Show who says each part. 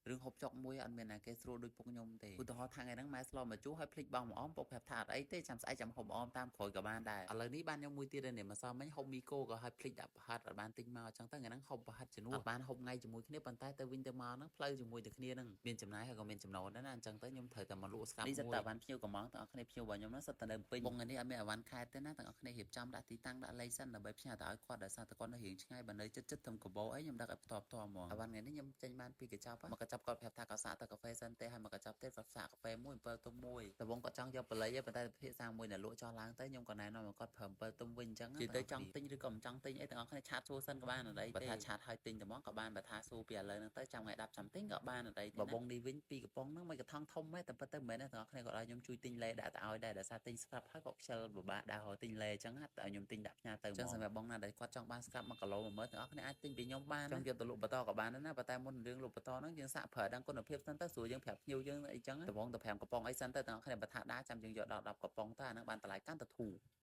Speaker 1: រឿងហូបចុកមួយអត់មានណាគេស្រួលដូចពុកខ្ញុំទេឧទាហរណ៍ថាថ្ងៃហ្នឹងម៉ែស្លមកជូរហើយភ្លេចបង់ម្អមពុកប្រាប់ថាអត់អីទេចាំស្អែកចាំហូបម្អមតាមក្រោយក៏បានដែរឥឡូវនេះបានខ្ញុំមួយទៀតហើយនេះម្សិលមិញហូបមីគោក៏ហើយភ្លេចដាក់ប្រហិតអត់បានទិញមកអញ្ចឹងទៅថ្ងៃហ្នឹងហូបប្រហិតជំនួសអត់បានហូបថ្ងៃជាមួយគ្នាប៉ុន្តែទៅវិញទៅមកហ្នឹងផ្លូវជាមួយតែគ្នាហ្នឹងមានចំណាយហើយក៏មានចំណូលដែរណាអញ្ចឹងទៅខ្ញុំត្រូវតែមកលក់ស្រាប់មួយនេះសិតតែបានភ្ញៀវកំងទាំងអស់គ្នាភ្ញៀវរបស់ខ្ញុំហ្នឹងសិតតែនៅពេញបងថ្ងៃនេះអត់មានអវ៉ាន់ខេតទេណាទាំងអស់គ្នារៀបចំដាក់ទីតាំងដាក់លេខសិនដើម្បីផ្ញើទៅឲ្យគាត់ដោយសារតែគាត់នៅរៀងឆ្ងាយបើនៅចិត្តចិត្តធំកបោអីខ្ញុំដឹកឲ្យផ្ទាល់ផ្ទាល់ហ្មងអវ៉ាន់ថ្ងៃនេះខ្ញុំចេញបានពីកញ្ចប់មកកញ្ចប់គាត់ប្រាប់ថាគាត់សាកទៅកាហ្វេសិនទេហើយមកកញ្ចប់ទៀតគាត់សាកកាហ្វេមួយ7ទុំមួយដំបងគាត់ចង់យកបល័យប៉ុន្តែភាសាមួយដែលលក់ចោះឡើងទៅខ្ញុំក៏ណែនាំឲ្យគាត់ប្រើ7ទុំវិញអញ្ចឹងនិយាយទៅចង់ទិញឬក៏មិនចង់ទិញអីទាំងអស់គ្នាឆាតសួរសិនក៏បានអត់អីទេបើថាឆាតឲ្យទិញតែហ្មងក៏បានបើថាសួរពីឥឡូវហ្នឹងទៅចាំថ្ងៃ10ចាំទិញក៏បានអត់អីទេបើបងនេះវិញពីកំប៉ុងហ្នឹងមួយកថងធំមែនតែប៉ុន្តែមិនមែនទេទាំងអស់គ្នាគាត់ឲ្យខ្ញុំជួយទិញលេដាក់ទៅឲ្យដែរដោយសារទិញស្រាប់ហើយគាត់ខ្ជិលពិបាកដើរទិញលេអញ្ចឹងតែឲ្យខ្ញុំទិញដាក់ផ្ញើទៅហ្មងអញ្ចឹងសម្រាប់បងណាដែលគាត់ចង់បានស្រាប់1គីឡូ10000ទាំងអស់គ្នាអាចទិញពីខ្ញុំបានចង់យកទៅលក់បន្តក៏បានដែរណាប៉ុន្តែមុនរឿងលក់បន្តហ្នឹងយើងសាកប្រើដឹងគុណភាពសិនទៅស្រួលយើងប្រាប់ភ្ញៀវយើងអីចឹងដំបងទៅ5កំប៉ុងអីសិនទៅទាំងអស់គ្នាបើថាដើរចាំយើងយកដល់10កំប៉ុងទៅអាហ្នឹងបានតម្លៃកាន់តែធូរ។